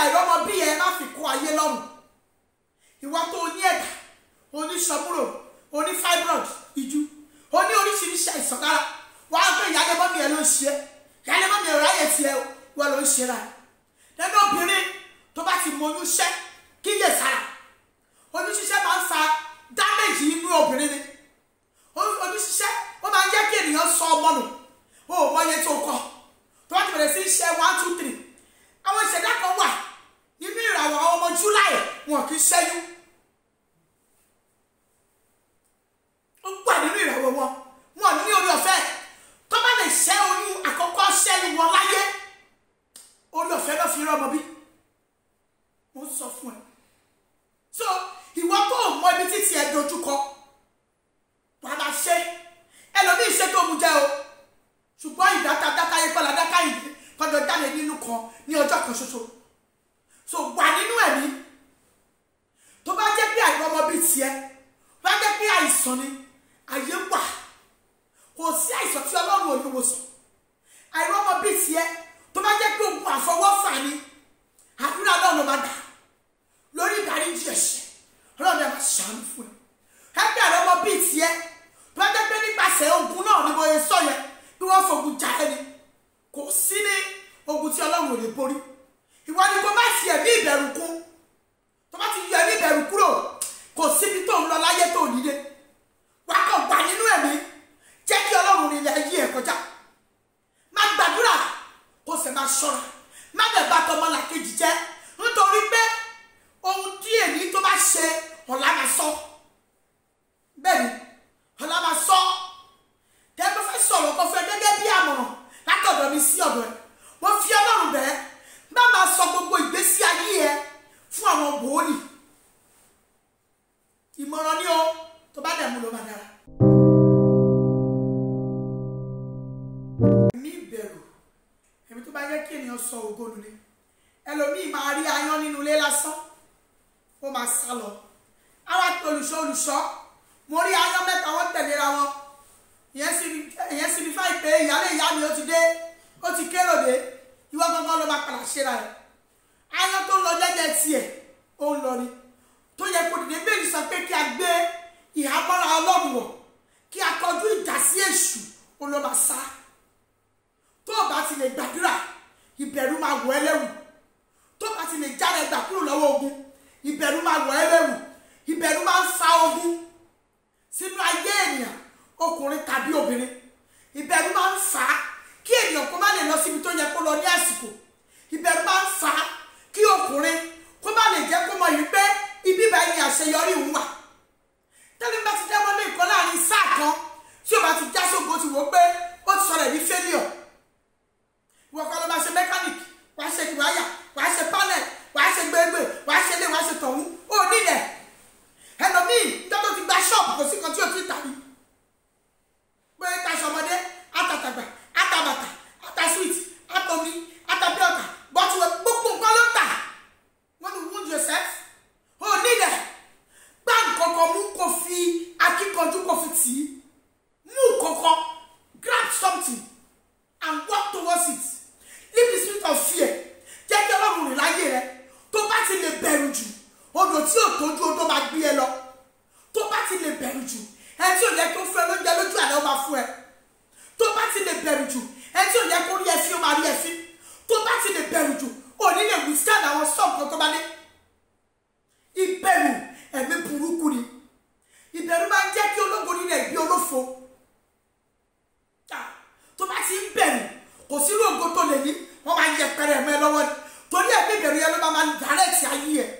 Àìrọ́mọ bí ẹ má fi kó ayé lọ́rùn. Ìwọ tó ní ẹ̀dà, oní sọmúrò, oní fibroid, ìjú, oní oríṣiríṣi àìsàn lára, wàá gbé ìyáálé mọ́mí ẹ ló ń ṣe é, ìyáálé mọ́mí ẹ ráyè tiẹ̀ o, wọ́n ló ń ṣe ra ẹ̀. Nínú obìnrin tó bá ti mọ oyún ṣẹ́, kíyè sára. Oyún ṣíṣẹ́ máa ń fa damage inú obìnrin ni. Oyún ṣíṣẹ́ ó máa ń jẹ́ kí ènìyàn sọ ọmọ nù. O ò mọ iye tó kọ. Tó bá ti bẹ̀rẹ̀ sí í ṣe 1 2 3. Àwọn ìṣẹ̀dá kan wà nínú ìràwọ̀ àwọn ọmọ July, wọn kì í ṣẹ́yún. Ó wà nínú ìràwọ̀ wọn, wọn ní orí ọ̀fẹ́. Tó bá lè ṣẹ́ oyún àkọ́kọ́ ṣẹ́yún wọn láyé, orí ọ̀fẹ́ ló fi rán ọmọ bí. Mo ń sọ fún ẹ. So ìwọ tó o mọ ibi títí ẹ dojúkọ, wà á máa ṣe. Ẹlòmíì ṣe tó mu jẹ o. Ṣùgbọ́n ìdáta dáká yẹ kọ́lá dáká yìí kọjọ jáde nínú kan ní ọjọ́ kan ṣoṣo. So wà nínú ẹ̀mí. Tó bá jẹ́ pé àìrọ́mọ bíi tiẹ̀, bá jẹ́ pé àìsàn ni, àyè wà. Kò sí àìsàn tí Ọlọ́run ò ní wòsàn. Àìrọ́mọ bíi tiẹ̀, tó bá jẹ́ pé ogun àfọwọ́fà ni, àdúrà náà ló máa dà lórí ìdáríjì ẹ̀ṣẹ̀. Ọlọ́run ẹ̀ máa ṣàánú fún ẹ. Ẹgbẹ́ àìrọ́mọ bíi tiẹ̀, tó bá jẹ́ pé nípasẹ̀ ogun náà ni mo yẹ sọ yẹn, bí wọ́n fogun jà ẹni, kò sí ní ogun tí Ọlọ́run ò lè borí. Ìwọ ni kò má fi ẹ̀mí ìbẹ̀rù kún. Tó bá ti yọ ẹ̀mí ìbẹ̀rù kúrò, kò síbi tó ń lọ láyé tó nílé. Wà á kàn wà nínú ẹ̀mí, jẹ́ kí Ọlọ́run rìn ilẹ̀ ayé ẹ̀ kọjá. Má gbàdúrà, kó sì máa ṣọ́ra. Má bẹ̀ bá tọmọlàkejì jẹ́, nítorí pé ohun tí èmi tó bá ṣe, ọ̀la máa sọ. Bẹ́ẹ̀ ni, ọ̀la máa sọ. Tẹ́ bá fẹ́ sọ̀rọ̀ kan fún ẹ gẹ́gẹ́ bí àmọ̀ràn látọ̀dọ̀ mi sí ọ̀dọ̀ ẹ. Wọ́n fi Ọlọ́run bẹ̀ẹ́. Má máa sọ gbogbo ìgbésí ayé ẹ fún àwọn wòólì. Ìmọ̀ràn ni o, tó bá dẹ̀ mú ló máa dára. Ẹ̀mí ìbẹ̀rù, ẹ̀mí tó bá yẹ kí ènìyàn sọ ògo nù ni. Ẹlòmíì máa rí ayán nínú ilé lásán, ó máa sá lọ. Àwa olùṣọ́ olùṣọ́, mo rí ayán mẹ́ta wọ́n tẹ̀léra wọn. Ìyẹn signify pé ìyálé ìyá mi ó ti dé, ó ti kérò dé. Ìwọ gangan ló máa padà ṣera ẹ. Ayán tó ń lọ jẹ́jẹ́ tiẹ̀, ó ń lọ ni. Tó yẹ kó dìde méjì sọ pé kí a gbé ìhámọ́ra Ọlọ́run wọ̀, kí a kọjú ìjà sí èṣù, ó ló máa sá. Tó o bá ti lè gbàdúrà, ìbẹ̀rù máa wọ̀ ẹ́ lẹ́wù. Tó o bá ti lè jáde gbà kúrò lọ́wọ́ ogun, ìbẹ̀rù máa wọ̀ ẹ́ lẹ́wù. Ìbẹ̀rù máa ń fa ogun sínú ayé ènìyàn, ọkùnrin tàbí obìnrin. Ìbẹ̀rù máa ń fà á kí ènìyàn kó má lè lọ síbi tó yẹ kó lọ ní àsìkò. Ìbẹ̀rù máa ń fà á kí ọkùnrin kó má lè jẹ́ kó mọ̀ yìí pé ibi báyìí ni àṣeyọrí òun wà. Tẹ́lẹ̀ bá ti dáwọ́ lé nǹkan láàrin sáà kan tí ó bá ti já sógo ti wò ó pé ó ti sọ̀rọ̀ ní failure. Ìwọ kan ló máa ṣe mechanic, wàá ṣe ìwáyà, wàá ṣe panel, wàá ṣe gbẹngbẹ, wàá ṣe ilé, wàá ṣe tọ̀hún, ó nílẹ̀. Ẹlòmíì níjọ́ tó ti gba ṣọ́ọ̀bù kò sí kan tí ò ti tà ní. Bóyá taṣọ ọmọdé, àtàtàgbà, àtàbàtà, àtà sweet, àtọmi, àtàbíọ̀tà, bọ́tù gbogbo nǹkan ló ń tà. Want to wound yourself? Ó nílẹ̀. Gbá nǹkan kan mú kó fi akíkanjú kó fi tì í. Mú nǹkan, grab something and walk towards it. Leave the spirit of fear. Jẹ́ kí Ọlọ́run rìn láyé rẹ. Tó bá ti lè bẹ̀rù jù, odò tí ò tójú odò máa gbé ẹ lọ. Tó bá ti lè bẹ̀rù jù, ẹ tí ò yẹ kó fún ẹ lóúnjẹ lójú àlẹ́ ó máa fún ẹ. Tó bá ti lè bẹ̀rù jù, ẹ tí ò yẹ kó rí ẹfín ó máa rí ẹfín. Tó bá ti lè bẹ̀rù jù, ò ní lè withstand àwọn storm kan tó bá dé. Ìbẹ̀rù ẹ̀mí burúkú ni. Ìbẹ̀rù máa ń jẹ́ kí ológo nílẹ̀ bí olófo. Tó bá ti ń bẹ̀rù, kò sí irú ògo tó lè ní, wọ́n máa yẹpẹrẹ ẹ̀mọ́ ẹ lọ́wọ́ ni. Torí ẹ̀mí ìbẹ̀rù yẹn ló máa direct ayé ẹ̀.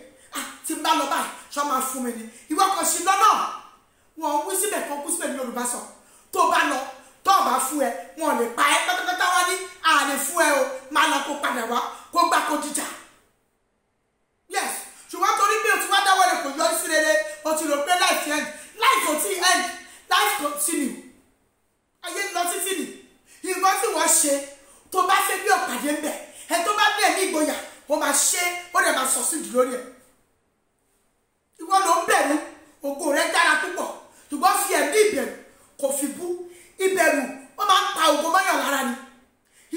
Tí n bá lọ báyìí, ṣọ́ máa fún mi ni. Ìwọ kan sí lọ́nà. Wọ́n wí síbẹ̀ kan kú síbẹ̀ ní Yorùbá sọ. Tó bá lọ, tó bá fún ẹ, wọn lè pa ẹ́ pátápátá wá ní àlè fún ẹ o, máa lọ kó padà wá, kó gbà kó jíjà. Yes, ṣùgbọ́n torí pé o ti wá dáwọ́ lè kò yọrí sí rere, o ti rò pé life end, life ò tí end, life continue. Ayé ń lọ títí nì. Ìgbọ́n tí wọ́n ṣe, tó bá fẹ́ bí ọ̀pàdé ń bẹ̀, ẹ tó bá ní ẹ̀mí ìgboyà, ó máa ṣe, ó dẹ̀ máa sọ sí ìdúró rẹ̀. Ìwọ ló ń bẹ̀rù, ògo rẹ̀ dára púpọ̀, ṣùgbọ́n fi ẹ̀mí ìbẹ̀rù kò fi bú. Ìbẹ̀rù ó máa ń pa ògo mọ́yàn lára ni.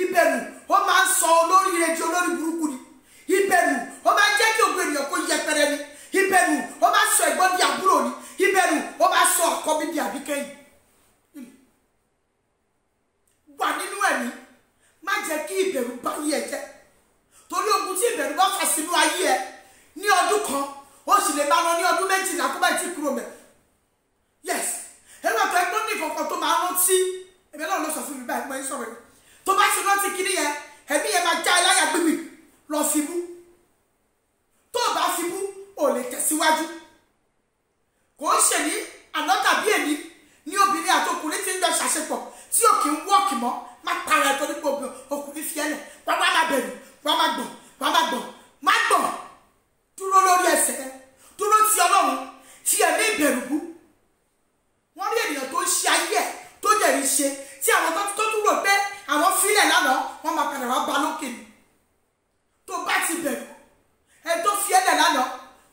Ìbẹ̀rù ó máa ń sọ olóríire di olórí burúkú ni. Ìbẹ̀rù ó máa ń jẹ́ kí ògo ènìyàn kó yẹpẹrẹ ni. Ìbẹ̀rù ó máa ń sọ ẹ̀gbọ́n di àbúrò ni. Ìbẹ̀rù ó máa ń sọ àkọ́bí di àbíkẹ́yìn. Wà nínú ẹ̀mí, má jẹ́ kí ìbẹ̀rù bá yí ẹ jẹ́. Torí ogun tí ìbẹ̀rù bá fà sínú ayé ẹ ní ọdún kan, ó sì lè máa lọ ní ọdún 12 kó bá ti kúrò mẹ́. Yes, ẹ̀rọ àtọ̀ ẹgbọ́n ní ìkọ̀kọ̀ tó máa rántí. Ẹ̀mí Ọlọ́run ló sọ fún mi báyìí, mo ń sọ̀rọ̀ yìí. Tó bá ti rántí kíní yẹn, ẹ̀mí yẹn máa já ẹ láyà gbígbì lọ fi bú. Tó o bá fi bú, o lè tẹ̀síwájú. Kò ń ṣe ní àná tàbí èmi ní obìnrin àti ọkùnrin tí ń jọ ṣàṣepọ̀ tí ò kí ń wọ́ọ̀kì mọ́. Má para ẹ̀ torí pé ọkùnrin fi ẹ́ lẹ̀. Wá wá máa bẹ̀rù, wá máa gbọ̀n, wá máa gbọ̀n, má gbọ̀n. Dúró lórí ẹsẹ̀ ẹ, dúró ti Ọlọ́run, tí ẹ̀mí ìbẹ̀rù bú. Wọ́n rí ènìyàn tó ń ṣe ayé ẹ̀ tó dẹ̀ rí ṣe, tí àwọn tó tún rò pé àwọn fílẹ̀ lánàá, wọ́n máa padà wá ba lókè ni. Tó bá ti bẹ̀rù, ẹ tó fi ẹ́ lẹ̀ lánàá,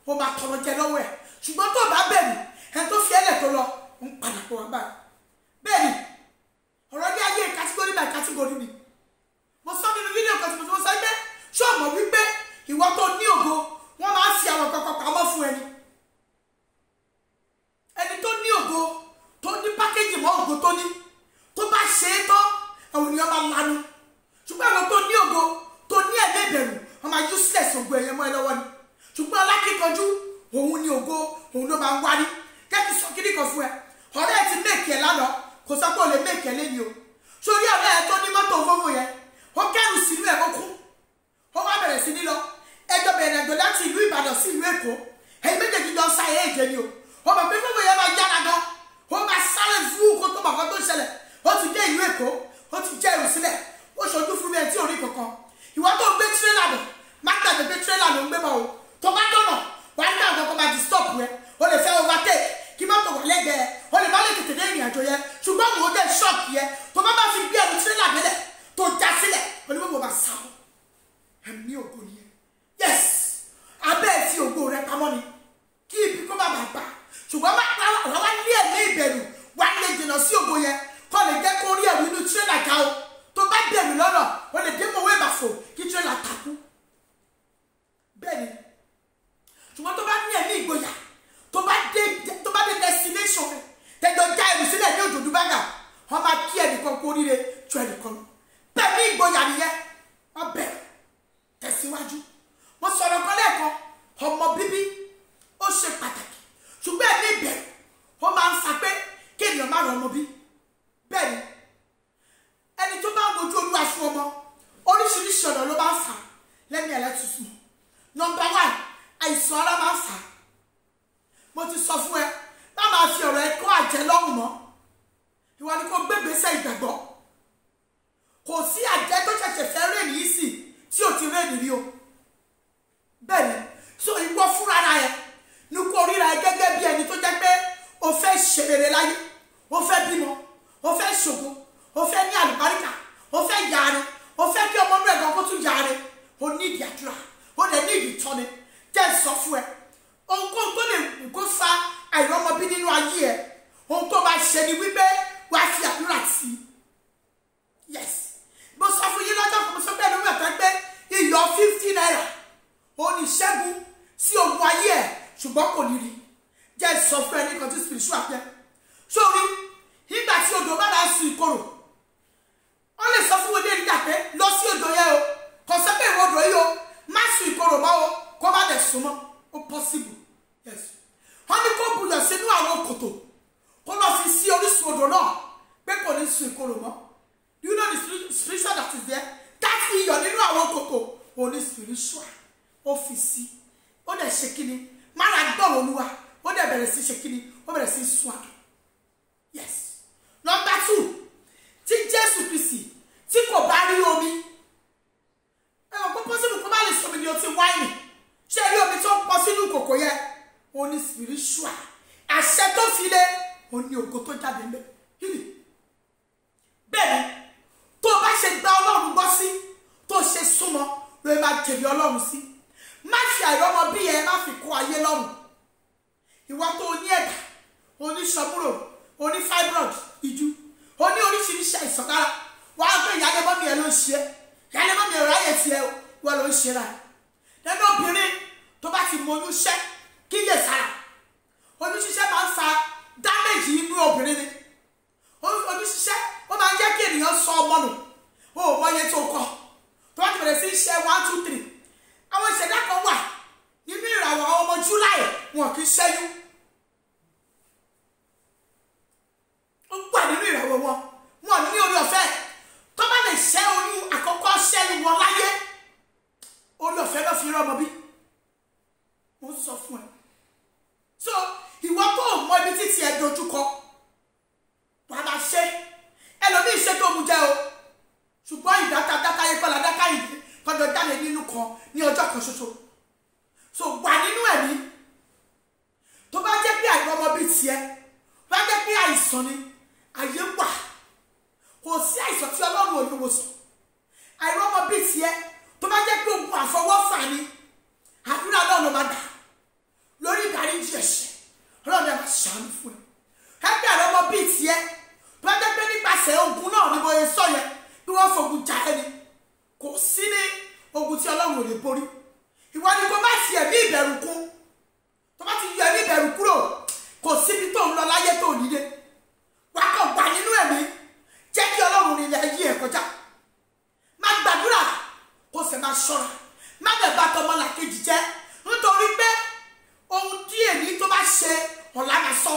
ó máa tọrọ jẹ lọ́wọ́ ẹ̀. Ṣùgbọ́n tó bá bẹ̀rù, ẹ tó fi ẹ́ lẹ̀ tó lọ, ń padà bọ̀ wá báyìí. Bẹ́ẹ̀ ni, ọ̀rọ̀ ní ayé category by category ni. Mo sọ nínú fídíò kan tí mo sọ pé ṣé o mọ̀ wípé ìwọ tó ní ògo, wọ́n máa ń fi àwọn kankan pamọ́ fún ẹni. Ẹni tó ní ògo, tó ní pákéjì mọ́ ògo tó ní, tó bá ṣe é tán, àwọn ènìyàn máa lanu. Ṣùgbọ́n àwọn tó ní ògo, tó ní ẹ̀mí ìbẹ̀rù, wọ́n máa useless ògo ẹ̀yẹ mọ́ ẹ lọ́wọ́ ni. Ṣùgbọ́n alákíkanjú, òun ní ògo, òun ló máa ń wárí. Kẹ́kì sọ kíní kan fún ẹ, ọ̀rẹ́ ẹ ti méèkì ẹ lánàá, kò sọ pé o lè méèkì ẹ lẹ́ni o. Sórí ọ̀rẹ́ ẹ tó ní mọ́tò Volvo yẹn, ó kẹ́rù sínú ẹ̀ ó kú, ó wá bẹ̀rẹ̀ sí ní lọ. Ẹjọ́ bẹ̀rẹ̀ àjò láti ìlú Ìbàdàn sí ìlú Èkó, ẹ̀yin méjèèjì jọ sá ẹ̀ èjè ni o. Ó mọ̀ pé Volvo yẹn máa yára gan, ó máa sáré fún kó tó mọ̀ kan tó ṣẹlẹ̀. Ó ti dé ìlú Èkó, ó ti jẹ́ èrò sílẹ̀, ó ṣojú fún mi ẹ̀ tí ò rí kankan. Ìwọ tó ń gbé tírélà bọ̀, má gbàgbé pé tírélà ló ń gbé bọ̀ o. Tó bá dọ̀nà, wàá ní àwọn kankan máa disturb rẹ, o lè fẹ́ overtake kí mọ́tò wà lẹ́gbẹ̀ẹ́, o lè má lè tètè dé ìrìn àjò yẹn. Ṣùgbọ́n wò ó dé ṣọ́ọ̀kì yẹn, tó bá bá fi gbé ẹrù tírélà délẹ̀ tó já sílẹ̀, onímọ̀gbọ̀ máa sá o. Ẹ̀mí ògo nìyẹn. Yes, abẹ́ ẹ̀ fi ògo rẹ pamọ́ ni kí ibi kó má bàa bà. Ṣùgbọ́n wá wá ní ẹ̀mí ìbẹ̀rù, wá lè jìnnà sí ògo yẹn, kó lè jẹ́ kó rí ẹ̀rù inú tírélà já o. Tó bá bẹ̀rù lọ́nà, o lè dé mọ̀wé ìbàfò kí tírélà takú. Bẹ́ẹ̀ ni, ṣùgbọ́n tó bá ní ẹ̀mí ìgboyà, tó bá dé destination rẹ̀, tẹ̀jọ já ẹrù sílẹ̀ ní òjòdú bága, wọ́n máa kí ẹnìkan kú oríire ju ẹnìkan lọ. Bẹ́ẹ̀ ní ìgboyà nìyẹn, wọ́n bẹ̀rẹ̀ tẹ̀síwájú. Mo sọ̀rọ̀ kan lẹ́ẹ̀kan, ọmọ bíbí ó ṣe pàtàkì, ṣùgbọ́n ẹ̀mí ìbẹ̀rù ó máa ń fa pé kí ènìyàn má rọ ọmọ bí. Bẹ́ẹ̀ ni, ẹni tó bá ń wojú Olúwa fún ọmọ, oríṣiríṣi ọ̀nà ló máa ń fà lẹ́mí ẹlẹ́tùtù. Nọ́mbà 1, àìsàn ara máa ń fà. Mo ti sọ fún ẹ, má máa fi ọ̀rọ̀ ẹ kó àjẹ́ lọ́rùn mọ́. Ìwọ ni kò gbégbèsè ìgbàgbọ́. Kò sí àjẹ́ tó ṣẹ̀ṣẹ̀ fẹ́ rèé yìí sì tí ò ti rèé rí o. Bẹ́ẹ̀ ni, so ìwọ fúnra ẹ ní kó ríra ẹ gẹ́gẹ́ bí ẹni tó jẹ́ pé o fẹ́ ṣe rere láyé, o fẹ́ bímọ, o fẹ́ ṣògo, o fẹ́ ní àlùbáríkà, o fẹ́ yáre, o fẹ́ kí ọmọ inú ẹ̀ gan kó tún yáre. O ní ìdí àdúrà, o dẹ̀ ní ìdí ìtọ́ni. Jẹ́ sọ fún ẹ, ohunkóhun tó lè kó fa àìrọ́mọbí nínú ayé ẹ, ohun tó máa ṣe ni wípé wàá fi àdúrà tì í. Yes, mo sọ fún yín lọ́jọ́ kan, mo sọ pé ẹnu mẹ́ta pé iyọ̀ 50 naira òun ní ìṣẹ́gun sí ogun ayé ẹ̀, ṣùgbọ́n kò ní rí. Jẹ́ sọ fún ẹ nìkan tí spiritual jẹ́. Sórí nígbà tí odò bá máa sun ìkorò, wọ́n lè sọ fún wọlé nígbà pé lọ sí odò yẹn o, kò sọ pé ìwọ odò yìí o, má sun ìkorò mọ́ o, kó má dẹ̀ sún mọ́. Ó possible. Yes, wọ́n ní kó buyọ̀ sínú àwọn kòtò, kó lọ fi sí orísun odò náà pé kò ní sun ìkorò mọ́. Do you know the spiritual that is there? That iyọ̀ nínú àwọn kòtò òun ní spiritual. Ó fi sí, ó dẹ̀ ṣe kíni, mára gbọ́rọ̀ Olúwa, ó dẹ̀ bẹ̀rẹ̀ sí ṣe kíni, ó bẹ̀rẹ̀ sí sun àdùn. Yes. Number 2, tí Jésù Kristi tí kò bá rí omi, ẹ mọ̀ pé possible kó má lè sọmi ní ọtí wáìnì. Ṣé rí omi tó ń pọ̀ sínú kòkò yẹn? Ó ní spiritual. Àṣẹ tó fi lé, ó ní ògo tó jáde ńbẹ̀. Bẹ́ẹ̀ ni, tó o bá ṣe gba Ọlọ́run gbọ́ sí, tó o ṣe súnmọ́, ló máa jèrè Ọlọ́run sí. Má fi àìrọ́mọ bí ẹ má fi kó ayé lọ́rùn. Ìwọ tó o ní ẹ̀dà, o ní sọmúrò, o ní fibroid, ìjú, o ní oríṣiríṣi àìsàn lára. Wàá pé ìyáálé mọ́mí ẹ ló ń ṣe é, ìyáálé mọ́mí ẹ ráyè tiẹ̀ o, wọ́n ló ń ṣe ra. Lẹ́nu obìnrin tó bá ti mọ oyún ṣẹ́ kíyè sára. Oyún ṣíṣẹ́ máa ń fa damage inú obìnrin ni. Oyún ṣíṣẹ́ ó máa ń jẹ́ kí ènìyàn sọ ọmọ nù. O ò mọ iye tó kọ. Tó bá ti bẹ̀rẹ̀ sí í ṣe 1 2 3. Àwọn ìṣẹ̀dá kan wà nínú ìràwọ̀ àwọn ọmọ July wọn kì í ṣẹ́yún. Ó wà nínú ìràwọ̀ wọn. Wọn ní orí ọ̀fẹ́. Tó bá lè ṣẹ́ oyún àkọ́kọ́ ṣẹ́yún wọn láyé. Orí ọ̀fẹ́ ló fi rọ́mọ bí. Mo ń sọ fún ẹ. So ìwọ tó mọ ibi títí ẹ dojúkọ wàá máa ṣe. Ẹlòmíì ṣe tó mu jẹ o. Ṣùgbọ́n ìdáta dákáyé kọ́lá dákáyé kọjọ jáde nínú kan ní ọjọ́ kan ṣoṣo. So wà nínú ẹ̀mí. Tó bá jẹ́ pé àìrọ́mọ bíi tiẹ̀, bá jẹ́ pé àìsàn ni, àyè wà. Kò sí àìsàn tí Ọlọ́run ò lè wòsàn. Àìrọ́mọ bíi tiẹ̀, tó bá jẹ́ pé ogun àfọwọ́fà ni, àdúrà náà ló máa dà lórí ìdáríjì ẹ̀ṣẹ̀. Ọlọ́run ẹ̀ máa ṣàánú fún ẹ. Ẹgbẹ́ àìrọ́mọ bíi tiẹ̀, tó bá jẹ́ pé nípasẹ̀ ogun náà ni mo yẹ sọ yẹn, bí wọ́n fogun jà ẹni, kò sí ní ogun tí Ọlọ́run ò lè borí. Ìwọ ni kó má fi ẹ̀mí ìbẹ̀rù kún. Tó bá ti yọ ẹ̀mí ìbẹ̀rù kúrò, kò síbi tó ń lọ láyé tó ní dé. Wàá kàn wà nínú ẹ̀mí, jẹ́ kí Ọlọ́run rìn ilẹ̀ ayé ẹ̀ kọjá. Má gbàdúrà, kó sì máa ṣọ́ra. Má bẹ̀ bá tọmọlàkejì jẹ́, nítorí pé ohun tí èmi tó bá ṣe, ọ̀la máa sọ.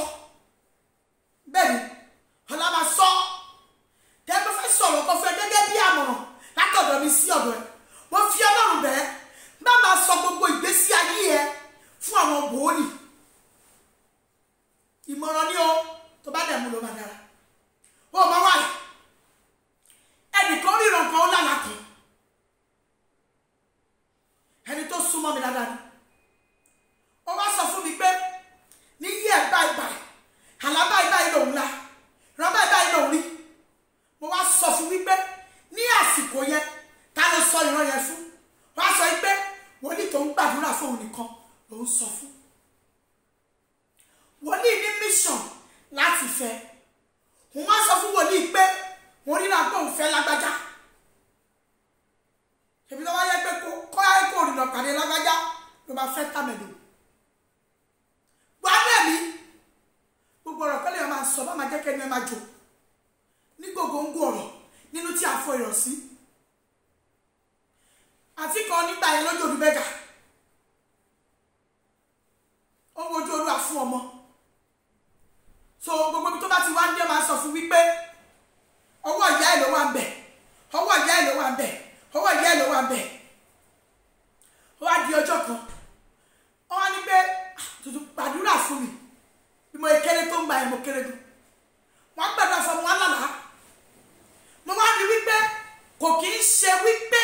Bẹ́ẹ̀ ni, ọ̀la máa sọ. Tẹ́ bá fẹ́ sọ̀rọ̀ kan fẹ́ gẹ́gẹ́ bí àmọ̀ràn látọ̀dọ̀ mi sí ọ̀dọ̀ ẹ̀. Mo fi Ọlọ́run bẹ̀ ẹ́. Má máa sọ gbogbo ìgbésí ayé ẹ fún àwọn wòólì. Ìmọ̀ràn ni o, tó bá dẹ̀ mú ló máa dára. Ó máa wà yìí. Ẹnìkan ríran kan ó lálàá kan. Ẹni tó súnmọ́ mi dáadáa ni. Ó wá sọ fún mi pé ní yí ẹ̀ báyìí báyìí, àlá báyìí báyìí lòun la, ìran báyìí báyìí lòun rí. Mo wá sọ fún wípé ní àsìkò yẹn, ta ló sọ ìran yẹn fún? Wá sọ pé wòlíì tó ń gbàdúrà fóun nìkan ló ń sọ fún. Wòlíì ní mission láti fẹ́. Òun wá sọ fún wòlíì pé òun ríra pé òun fẹ́ lágbájá. Èmi tó wá yẹ pé kọ́ ẹ kó rìnà pàdé lágbájá ló máa fẹ́ tàmẹ̀dò. Wàá bẹ̀ mí. Gbogbo ọ̀rọ̀ kọ́lé yẹn máa sọ bá máa jẹ́ kẹ́ni ẹ máa jò. Ní gògóńgò ọ̀rọ̀ nínú tí a fọ ìrọ̀ sí. Àti kan nígbà yẹn lójú Odùbẹ́gà. Ó ń wojú Olúwa fún ọmọ. So gbogbo ibi tó bá ti wá ń dé máa sọ fún wípé ọwọ́ ìyá ẹ̀ ló wà ń bẹ̀, ọwọ́ ìyá ẹ̀ ló wà ń bẹ̀, ọwọ́ ìyá ẹ̀ ló wà ń bẹ̀. Ó wá di ọjọ́ kan, ó wá ní pé tuntun gbàdúrà fún mi. Bí mo kéré tó ń gbà yẹn mo kéré gan. Wọ́n gbàdúrà fún ọmọ wa lálàá. Mo wá rí wípé kò kì í ṣe wípé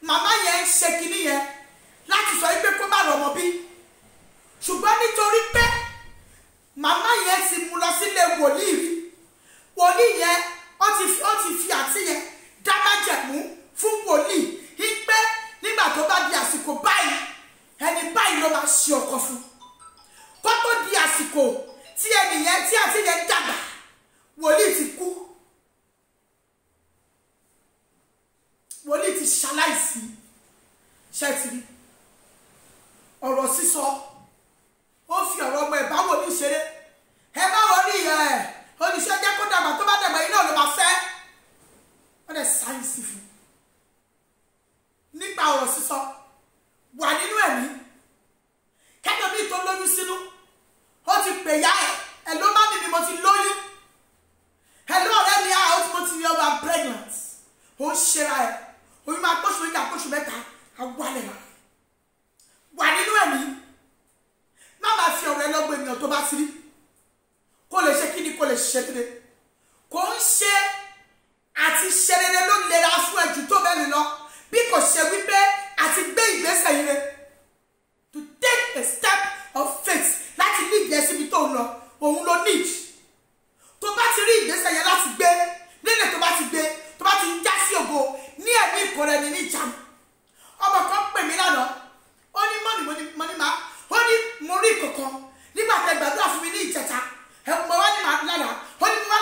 màmá yẹn ń ṣe kinní yẹn láti sọ wípé kó má rọmọ bí. Ṣùgbọ́n nítorí pé màmá yẹn ti mú lọ sílé wòlíì rí. Wòlíì yẹn ó ti fi àti yẹn dá májẹ̀mú fún wòlíì wípé nígbà tó bá di àsìkò báyìí, ẹni báyìí ló máa ṣe ọkọ fún. Kó tó di àsìkò tí ẹni yẹn tí àti yẹn dàgbà, wòlíì ti kú. Wòlíì ti ṣaláìsí. Ṣẹ́tìrí ọ̀rọ̀ sísọ, ó fi ọ̀rọ̀ ọmọ ẹ̀ bá wòlíì ṣeré. Ẹ bá wòlíì ẹ̀ olùṣọ́ jẹ́ kó dàgbà, tó bá dàgbà yìí náà ló máa fẹ́. Wọ́n dẹ̀ sáyẹ́nsì fún nípa ọ̀rọ̀ sísọ. Wà nínú ẹ̀mí. Kẹ́tọ̀ bíi tó lóyún sínú, ó ti pè ya ẹ̀, ẹ̀ ló má mi mi mo ti lóyún. Ẹ̀ ló ọ̀rẹ́ mi á, ó ti mo ti yọ ọba pregnant. Ó ń ṣera ẹ̀. Oyún máa tóṣù méjì àtóṣù mẹ́ta, á wálẹ̀ rà. Wà nínú ẹ̀mí. Má máa fi ọ̀rọ̀ ẹlọ́gbọ̀n ènìyàn tó bá ti rí. Kó lè ṣe kí ni kó lè ṣe rere. Kò ń ṣe àti ṣe rere ló lera fún ẹjù tó bẹ́ẹ̀ lọ. Bí kò ṣe wípé àti gbé ìgbésẹ̀ ire. To take a step of faith láti ní ìgbésẹ̀ síbi tó ń lọ, òun ló need. Tó bá ti rí ìgbésẹ̀ yẹn láti gbé, nílẹ̀ tó bá ti gbé, tó bá ti ń já sí ògo, ní ẹ̀mí ìkọrẹ ni ní ìjánu. Ọmọ kan pè mí lánàá, ó ní mọ́mì mo ní màá, ó ní mo rí ìkọ̀kan nígbà tẹ gbàdúrà fún mi ní ìjẹta, ẹ mo wá ní màá lánàá, ó ní mo wá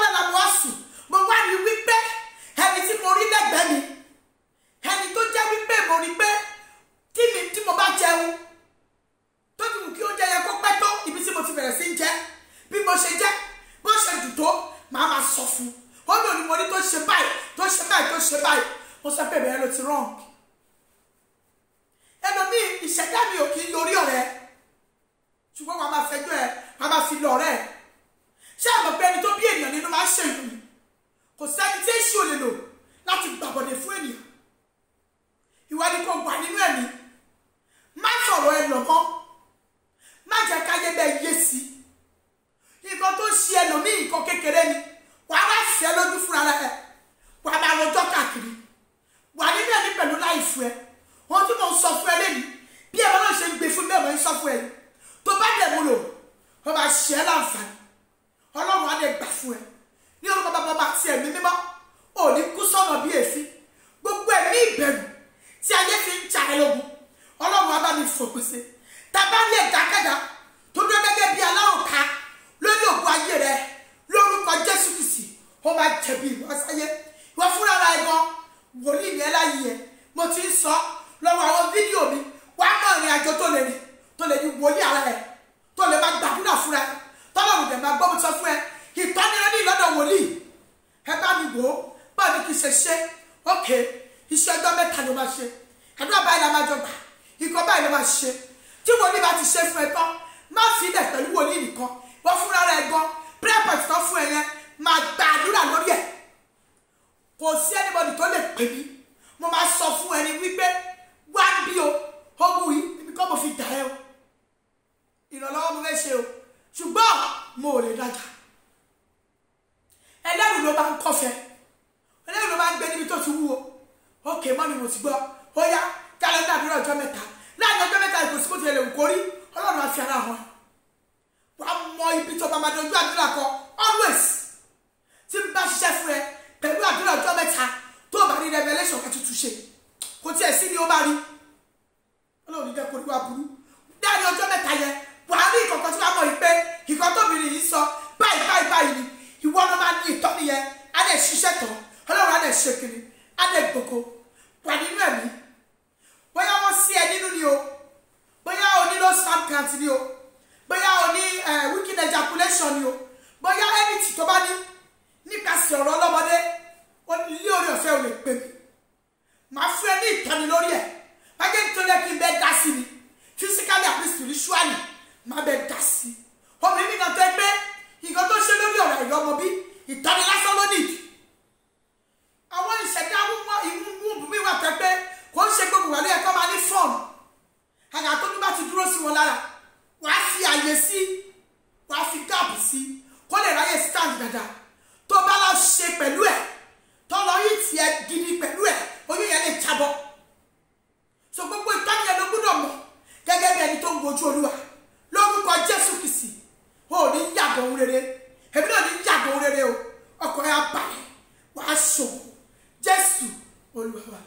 fún. Ó ní òní mo ní tó ṣe báyìí, tó ṣe báyìí, tó ṣe báyìí. Mo sọ pé ìbẹ̀rẹ̀ ló ti wrong. Ẹlòmíì ìṣẹ̀dá mi ò kì í lórí ọ̀rẹ́, ṣùgbọ́n wàá máa fẹjọ́ ẹ, wàá máa fi lọ ọ̀rẹ́ ẹ. Ṣé àmọ̀ pé ẹni tó bí ènìyàn nínú máa ń ṣe ìlú ni? Kò sẹ́ni tí èṣù ò lè lò láti gbàbọ̀dè fún ènìyàn. Ìwà ni kò wà nínú ẹ̀mí. Má fọ̀rọ̀ ẹ lọ̀ mọ́. Má jẹ́ káyé bẹ́ẹ̀ yé sí. Nǹkan tó ṣe ẹlòmíì nǹkan kékeré ni. Wàá wá fẹ́ lójú fúnra rẹ̀. Wàá máa rojọ́ káàkiri. Wà nínú ẹ̀mí pẹ̀lú láìfù ẹ. Ohun tí mò ń sọ fún ẹ lẹ́nu, bí ẹ̀rọ náà ṣe ń gbé fún bẹ́ẹ̀ mò ń sọ fún ẹ. Tó bá dẹ̀ mú lò, ó máa ṣe ẹ́ láǹfààní. Ọlọ́run á dẹ̀ gbà fún ẹ. Ní orúkọ bàbá ọba àti ẹ̀mí mímọ́, ò ní kú sọ́nà bí èéfín. Gbogbo ẹ̀mí ìbẹ̀rù tí ayé fi ń jà ẹ́ lógun, Ọlọ́run á bá mi fòpin sí. Tàbá lè dákẹ́dá tó dúró gẹ́gẹ́ bí aláròká lórí ògùn ayé rẹ lórúkọ Jésù Kristi, ó máa jẹ̀bi ìwọ sáyé. Ìwọ fúnra ra ẹ gan, wòlíì ní ẹ láyé ẹ. Mo ti ń sọ lọ́wọ́ àwọn fídíò mi, wàá mọ ìrìn àjò tó lè rìn, tó lè ní wòlíì ara ẹ, tó lè máa gbàdúrà fúnra ẹ, tọ́lọ́run dẹ̀ máa gbọ́. Mo sọ fún ẹ, ìtọ́nirẹ́ ní ìlọ́dọ̀ wòlíì. Ẹ bá mi wò ó, báwo ni kì í ṣe ṣe? Ok, iṣẹ́ ọjọ́ mẹ́ta ló máa ṣe, àdúrà báyìí la máa jọ gbà, ikọ̀ báyìí ló máa ṣe. Tí wòlíì bá ti ṣe fún ẹ tán, má fi ilẹ̀ pẹ̀lú wòlíì nìkan, wọ́n fúnra rẹ̀ gan, prayer point tán fún ẹ yẹn, máa gba àdúrà lórí ẹ̀. Kò sí anybody tó lè pè mí, mo máa sọ fún ẹni wípé wá bí o, ogun yìí èmi kọ́ mo fi dà ẹ́ o, ìrànlọ́wọ́ mo fẹ́ ṣe o, ṣùgbọ́n mo ò lè dájà. Ẹlẹ́rù ló máa ń kọ́fẹ́, ẹlẹ́rù ló máa ń gbé níbi tó ti wúwo. Ókè mọ́ mi mo ti gbọ́, ó yá kálẹ́ndà àdúrà ọjọ́ mẹ́ta. Láàrin ọjọ́ mẹ́ta kò sí bó ti lè wù kó rí, Ọlọ́run á fi ara hàn. Wàá mọ ibi tó bá máa dojú àdúrà kọ always. Tí n bá ṣiṣẹ́ fún ẹ pẹ̀lú àdúrà ọjọ́ mẹ́ta, tó bá rí revelation kan tuntun ṣe, kò tiẹ̀ sí ni ó bá rí. Ọlọ́run ní jẹ́ kó rí wa burú. Láàrin ọjọ́ mẹ́ta yẹn, wàá rí ìkọ̀kọ̀ tí wàá mọ̀ yìí pé ìkọ̀ tóbìnrin yìí sọ báyìí báyìí báyìí ni. Ìwọ ló máa ní ìtọ́ni yẹn, á dẹ̀ ṣiṣẹ́ tán, Ọlọ́run á dẹ̀ ṣe kiri, á dẹ̀ gbòkó. Wà nínú ẹ̀mí. Bóyá wọ́n sí ẹ nínú ni o, bóyá o ní low sperm count ni o, bóyá o ní weakened ejaculation ni o, bóyá anything tó bá ní nípasẹ̀ ọ̀rọ̀ ọlọ́mọdé, ilé orí ọ̀fẹ́ ò lè pè mí. Màá fún ẹ ní ìtọ́ni lórí ẹ̀. Má jẹ́ nítorí ẹ kí n bẹ́ẹ̀ dá sí mi, physically àbí spiritually, má bẹ́ẹ̀ dá sí. Obìnrin mi kan tó ẹ pé nǹkan tó ṣe lórí ọ̀rọ̀ ìrọmọ bí ìtọ́ni lásán ló nìdí. Àwọn ìṣẹ̀dá ìmú mi wà tẹ́ pé kò ń ṣe gbogbo wà lóye kọ́ máa ní fọ́ọ̀mù. Àgbà tó ní bá ti dúró sí wọn lára, wàá fi àyè sí, wàá fi gáàpù sí, kó lè ráyè stand dáadáa. Tó bá lọ ṣe pẹ̀lú ẹ̀, tó lọ yí tiẹ̀ gidi pẹ̀lú ẹ̀, oyún yẹn lè jábọ́. So gbogbo ìtọ́ni yẹn ló gbúdọ̀ mọ̀ gẹ́gẹ́ bí ẹni tó ń wojú Olúwa. Lórúkọ Jésù Kristi, o ò ní yàgò ohun rere, èmi náà ní yàgò ohun rere o, ọkọ̀ ẹ̀ á balẹ̀, wàá ṣòwò. Jésù Olúwa wa.